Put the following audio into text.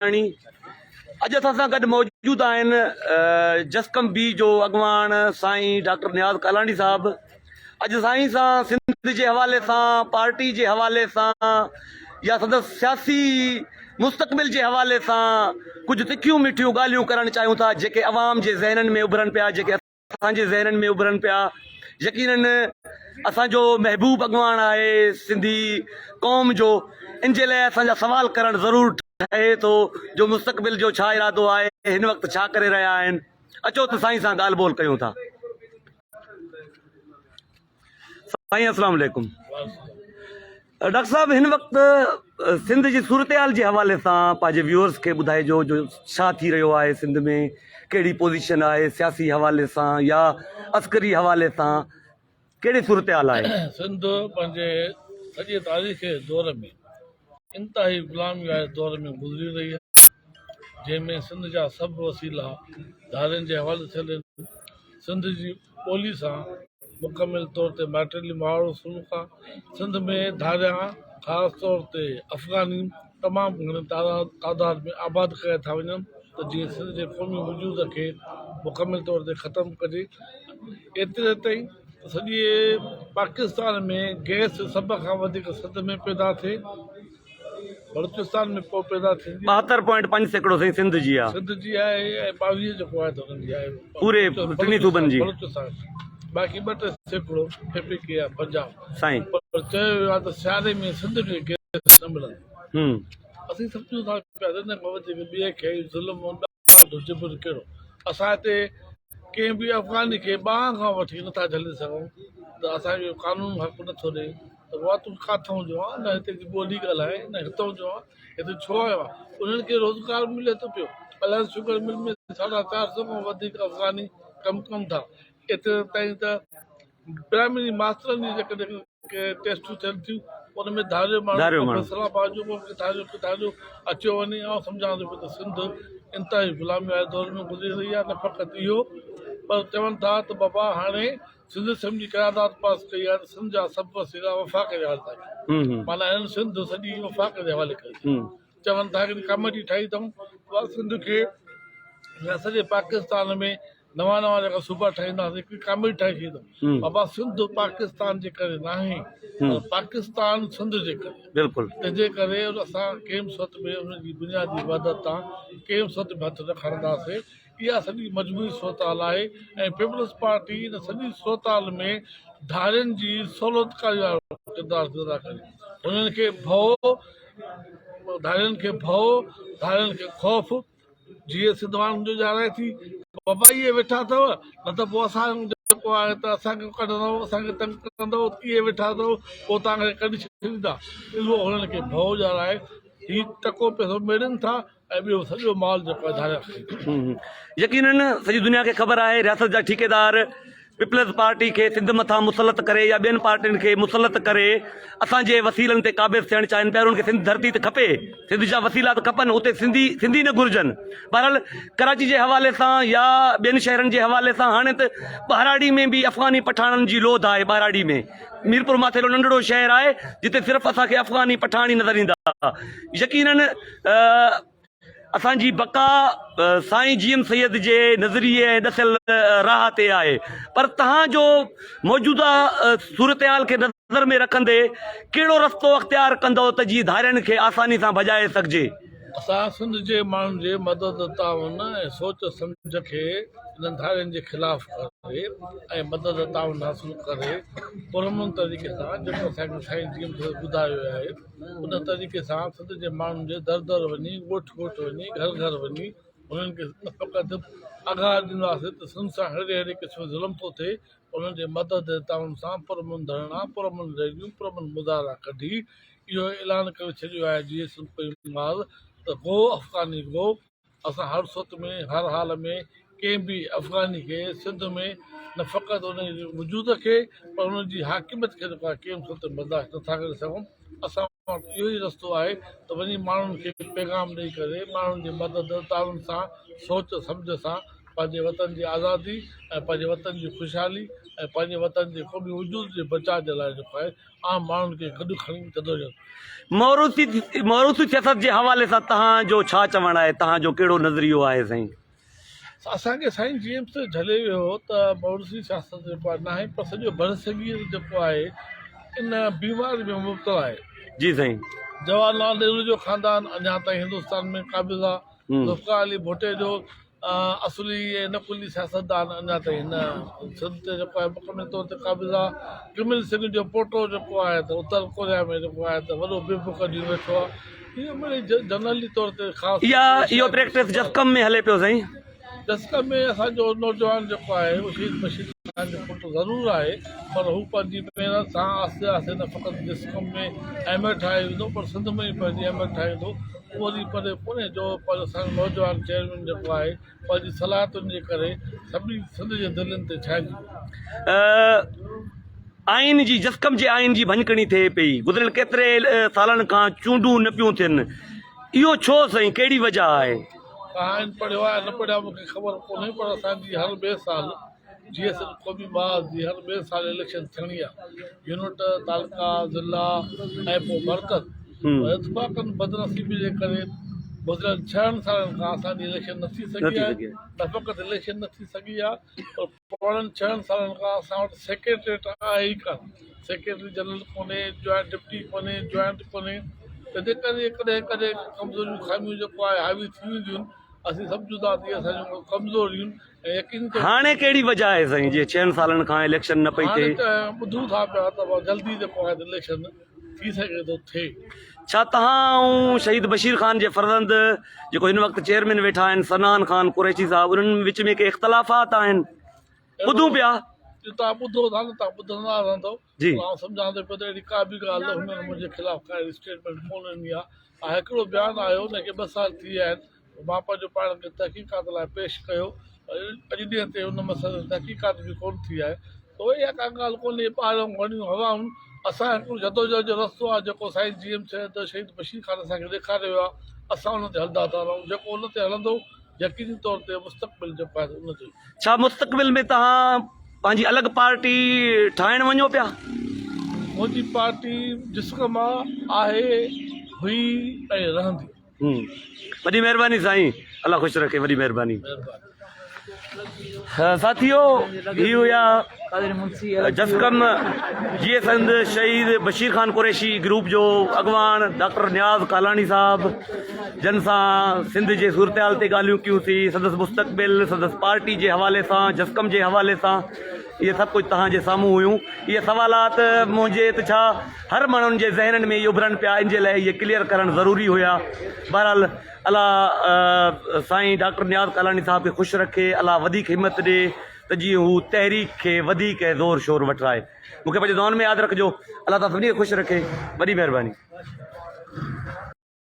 ڪالاڻي اڄ اسان سان گڏ موجود آهن جسقم بي جو اڳواڻ سائين ڊاڪٽر نياز ڪالاڻي صاحب اڄ سائين سان سنڌ جي حوالي سان پارٽي جي حوالي سان يا سندس سياسي مستقبل جي حوالي سان ڪجهه تکيون مٺيون ڳالهيون ڪرڻ چاهيون ٿا جيڪي عوام جي ذهنن ۾ اڀرن پيا جيڪي اسان جي ذهنن ۾ اڀرن پيا. يقينن اسان جو محبوب اڳواڻ آهي سنڌي قوم جو ان جي لاء اسان جا سوال ڪرڻ ضرور ٺهي ٿو جو مستقبل جو ڇا ارادو آهي هن وقت ڇا ڪري رهيا آهن اچو ته سائين سان ڳالهه ٻولهه ڪيون ٿا. سائين السلام عليڪم ڊاڪٽر صاحب هن وقت سنڌ جي صورتحال جي حوالي سان پنهنجي ويورز کي ٻڌائجو جو ڇا ٿي رهيو آهي سنڌ ۾ ڪهڙي پوزيشن آهي سياسي حوالي سان يا عسڪري حوالي سان ڪهڙي صورتحال آهي. سنڌ پنهنجي سڄي تاريخي دور ۾ انتهائي غلامي واري دور ۾ گذري رهي آهي جنهن ۾ سنڌ جا سڀ وسيلا ڌارين جي حوالي ٿيل آهن سنڌ جي ٻولي سان مڪمل طور تي مائٽيلي محاورو سلوڪ آ. سنڌ ۾ ڌاريان خاص طور تي افغاني تمام گهڻي تعداد ۾ آباد ڪيا ٿا وڃن ته جيئن سنڌ جي قومي وجود کي مڪمل طور تي ختم ڪجي. ايتري تائين ته سڄي پاڪستان ۾ گئس سڀ کان وڌيڪ سنڌ ۾ پيدا ٿئي. بلوچستان ۾ پوء پيدا ٿيندي. ٻاهتر پوائنٽ 5% سائين سنڌ جي آ. سنڌ جي آهي ۽ 22 جيڪو آهي ته انهن جي آهي. پوري ٽنهي صوبن جي. بلوچستان جي باقي 2-3% ڪي پي ڪي يا پنجاب. سائين. پر چيو ويو آهي ته سياري ۾ سنڌ کي گئس نه ملندي. اسين سمجهون ٿا پيا ته ان کان وڌيڪ ٻئي کي ظلم ڏاڍو جبر ڪهڙو. اسان هتي ڪنهن به افغاني کي ٻانهن کان وٺي نٿا جهلي سگهون ته اسان کي قانون حق نٿو ڏئي. ته بابا تون ڪاٿئون جو آن، نه هتي جي ٻولي ڳالهائين، نه هتئون جو آن، هتي ڇو آيو آن؟ انهن کي روزگار ملي ٿو پيو. الائنس شگر مل ۾ ساڍا چار سو کان وڌيڪ افغاني ڪم ڪن ٿا. ايتري تائين ته پرائمري ماسترن جي جيڪڏهن ڪي ٽيسٽون ٿين ٿيون، ان ۾ ڌاريو ماڻهو ڪو فيصل آباد جو، ڪو ڪٿان جو ڪٿان جو اچيو وڃي. آئون سمجهان ٿو پيو ته سنڌ انتهائي غلامي واري دور ۾ گذري رهي آهي. نه فقط اهو پر چون ٿا ته بابا هاڻي سنڌ اسيمبلي قرارداد پاس ڪئي آهي ته سنڌ جا سڀ وسيلا وفاق جي حوالي ٿا ڪيون معنيٰ هنن سنڌ سڄي وفاق جي حوالي ڪري ڇڏي. چون ٿا هڪڙي ڪاميٽي ٺاهي اٿئون اها سنڌ کي يا سڄي پاڪستان ۾ نوان نوان جيڪا صوبا ٺاهينداسين هڪڙي ڪاميٽي ٺاهي ڇڏي اٿئون. بابا سنڌ پاڪستان جي ڪري ناهي پر پاڪستان سنڌ جي ڪري بلڪل تنهن جي ڪري اسان ڪنهن به صورت ۾ ان جي بنيادي وحدت تان ڪنهن به صورت ۾ هٿ نه کڻنداسين. اها سڄي مجموعي صورتحال آهي ۽ پيپلز پارٽي ان سڄي صورتحال ۾ ڌارين جي سهولتڪاري وارو ڪردار ٿي ادا ڪري. هنن کي ڀؤ، ڌارين کي ڀؤ، ڌارين کي خوف جيئي سنڌ وارن جو ڄاڻائي ٿي بابا اهي ويٺا اٿو نه ته پوء اسان جيڪو آهي ته اسان کي ڪڍندو اسان کي تنگ ڪندو اهي ويٺا اٿو پوء توهان کي ڪڍي ڇڏيندا اهو هنن کي ڀؤ ڄاڻائي هي ٽڪو پئسو ميڙين ٿا ۽ ٻيو سڄو مال جيڪو آهي ڌاريا کائي ٿا. يقينن سڄي دنيا کي خبر آهي رياست جا ٺيڪيدار پيپلز پارٽي کي سنڌ مٿان مسلط ڪري يا ٻين پارٽين کي مسلط ڪري اسان جي وسيلن تي قابض ٿيڻ چاهين پيا انهن کي سنڌ ڌرتي ته کپي سنڌ جا وسيلا ته کپن اتي سنڌي سنڌي نه گهرجن بهرحال ڪراچي جي حوالي سان يا ٻين شهرن جي حوالي سان هاڻي ته ٻهراڙي ۾ به افغاني پٺاڻن جي لوڌ آهي ٻهراڙي ۾ ميرپور ماٿيلو ننڍڙو شهر آهي جتي صرف اسان کي افغاني پٺاڻ ئي نظر ايندا يقينن اسان جي بقا سائين جي ايم سيد جي نظريي ۽ ڏسيل راهه تي آهي پر توهان جو موجوده صورتحال کي نظر ۾ رکندي ڪهڙو رستو اختيار ڪندؤ ته جيئن ڌارين کي آساني سان ڀڄائي سگهجي؟ اسان سنڌ جي ماڻهن جي مدد، تعاون ۽ سوچ سمجهه کي انهن ڌارين جي خلاف ڪري ۽ مدد تعاون حاصل ڪري پرامن طريقي سان جيڪو اسان کي سائين جي ايم سيد ٻڌايو آهي ان طريقي سان سنڌ جي ماڻهن جي در در وڃي، ڳوٺ ڳوٺ وڃي، گهر گهر وڃي انهن کي نه فقط آگاهه ڏينداسين ته سنڌ سان اهڙي اهڙي قسم جو ظلم ٿو ٿئي، انهن جي مدد ۽ تعاون سان پرامن ڌرڻا، پرامن ريليون، پرامن مظاهرا ڪڍي اهو اعلان ڪري ڇڏيو آهي جيئي سنڌ پيون مال ته گو افغاني گو. اسان هر صورت ۾ هر حال ۾ ڪنهن به افغاني کي سنڌ ۾ نه فقط ان جي وجود کي پر ان جي حاڪميت کي به ڪنهن به صورت ۾ برداشت نٿا ڪري سگهون. اسان وٽ اهو ئي رستو آهي ته وڃي ماڻهن کي پيغام ڏئي ڪري ماڻهن جي مدد تعاون سان سوچ سمجهه سان پنهنجي وطن جي آزادي ۽ پنهنجي وطن جي خوشحالي ۽ پنهنجي وطن جي قومي وجود جي بچاء جي لاء جيڪو آهي عام ماڻهن کي گڏ کڻي جدوجهد. موروثي موروثي سياست جي حوالي سان تهان جو ڇا چوڻ آهي تهان جو ڪهڙو نظريو آهي سائين؟ اسان کي سائين جي ايم سيد جهلي ويو هو ته موروثي سياست جيڪو آهي ناهي پر سڄو برصغير جيڪو آهي ان بيماري ۾ مبتلا آهي. جي سائين. جواهر لال نهرو جو خاندان اڃا تائين هندستان ۾ قابض آهي. ذوالفقار علي ڀٽي جو اصلي ۽ نقلي سياستدان اڃا تائين هن سنڌ تي جيڪو آهي مڪمل طور تي قابض آهي. ڪمل سنگهه جو پوٽو جيڪو آهي ته اتر ڪوريا ۾ جيڪو آهي ته وڏو بيبو ڪڍي ويٺو آهي. اهو مڙئي جنرلي طور تي خاص اها اهو پريڪٽس جسقم ۾ هلي پيو سائين. جسقم ۾ اسان جو نوجوان جيڪو آهي اهو شهيد بشير خان جو پٽ ضرور آهي پر هو پنهنجي محنت سان آهستي آهستي نه فقط جسقم ۾ اهميت ٺاهي ويندو پر سنڌ ۾ به پنهنجي اهميت ٺاهيندو. اهو وري پري ڪونهي جو پر اسان جو نوجوان چيئرمين جيڪو آهي پنهنجي صلاحيتن جي ڪري سڀني سنڌ جي دلين تي ڇانئجي ويو. آئين جي جسقم جي آئين جي ڀڃڪڻي ٿئي پئي گذريل ڪيتري سالن کان چونڊون نه پيون ٿين اهو ڇو سائين ڪهڙي وجه آهي؟ توهان آئين پڙهيو آهي نه پڙهيا مون کي خبر ڪونهي پر اسان جي هر ٻئي سال جي ايس ايل قومي محاذ جي هر ٻئي سال اليڪشن ٿيڻي آ يونٽ، تعلقا، ضلعا ۽ پوء مرڪز پر اتفاقن بدنصيبي جي ڪري گذريل ڇهن سالن کان اسان جي اليڪشن نه ٿي سگهي آهي نه فقط اليڪشن نه ٿي سگهي آ پر پوڻن ڇهن سالن کان اسان وٽ سيڪريٽريٽ آهي ئي ڪانه سيڪريٽري جنرل ڪونهي جوائنٽ ڊپٽي ڪونهي جوائنٽ ڪونهي تنهنجي ڪري ڪڏهن ڪڏهن ڪمزوريون خاميون جيڪو آهي حاوي ٿي وينديون آهن اسين سمجهون ٿا ته اهي اسان جون ڪمزوريون ۽ يقيني طور هاڻي ڪهڙي وجه آهي سائين جي ڇهن سالن کان اليڪشن نه پئي هاڻي ٿئي. ته ٻڌون ٿا پيا ته جلدي جيڪو آهي اليڪشن ٿي سگهي ٿو ٿئي. ڇا توهان ۽ شهيد بشير خان جي فرزند جيڪو هن وقت چيئرمين ويٺا آهن صنعان خان قريشي صاحب انهن وچ ۾ ڪي اختلافات آهن ٻڌون پيا. جو توهان ٻڌو ٿا نه توهان ٻڌندا رهندو جي. پر آئون سمجهان ٿو پيو ته اهڙي ڪا به ڳالهه هنن منهنجي خلاف ڪا اهڙي اسٽيٽمينٽ ڪونه ڏني آهي ها هڪڙو بيان آيو ان کي ٻه سال ٿي ويا آهن مان پنهنجو پاڻ کي تحقيقات لاء پيش ڪيو اڄ ڏينهن تي ان مسئلي تي تحقيقات به ڪونه ٿي آهي ته اها ڪا ڳالهه ڪونهي ٻاهريون گهڻيون هوائون اسان هڪڙو جدوجهد جو رستو آهي جيڪو سائين جي ايم سيد شهيد بشير خان اسان کي ڏيکاريو آهي اسان ان تي هلندا ٿا رهون جيڪو ان تي هلندو يقيني طور تي مستقبل جيڪو آهي ان جو ئي. ڇا مستقبل ۾ توهان پنهنجي الڳ پارٽي ٺاهڻ وڃو پيا؟ منهنجي پارٽي جسقم آهي، هئي ۽ رهندي. وڏي مهرباني سائين الله خوش رکي وڏي مهرباني ساٿيو هي هيا جسقم جي سنڌ شهيد بشير خان قريشي گروپ جو اڳواڻ ڊاڪٽر نياز ڪالاڻي صاحب جن سان سنڌ جي صورتحال تي ڳالهيون ڪيون سي سندس مستقبل سندس پارٽي جي حوالي سان جسقم جي حوالي سان اهي سڀ ڪجهه توهان جي سامهون هيون اهي سوالات منهنجي ته ڇا هر ماڻهن جي ذهنن ۾ اهي اڀرن پيا ان جي لاء اهي ڪليئر ڪرڻ ضروري هيا بهرحال الله سائين ڊاڪٽر نياز ڪالاڻي صاحب کي خوش رکي الله وڌيڪ همت ڏي ته جيئن هو تحريڪ کي وڌيڪ زور شور وٺرائي مون کي پنهنجي دعائن ۾ ياد رکجو الله تعالي سڀني کي خوش رکي وڏي مهرباني.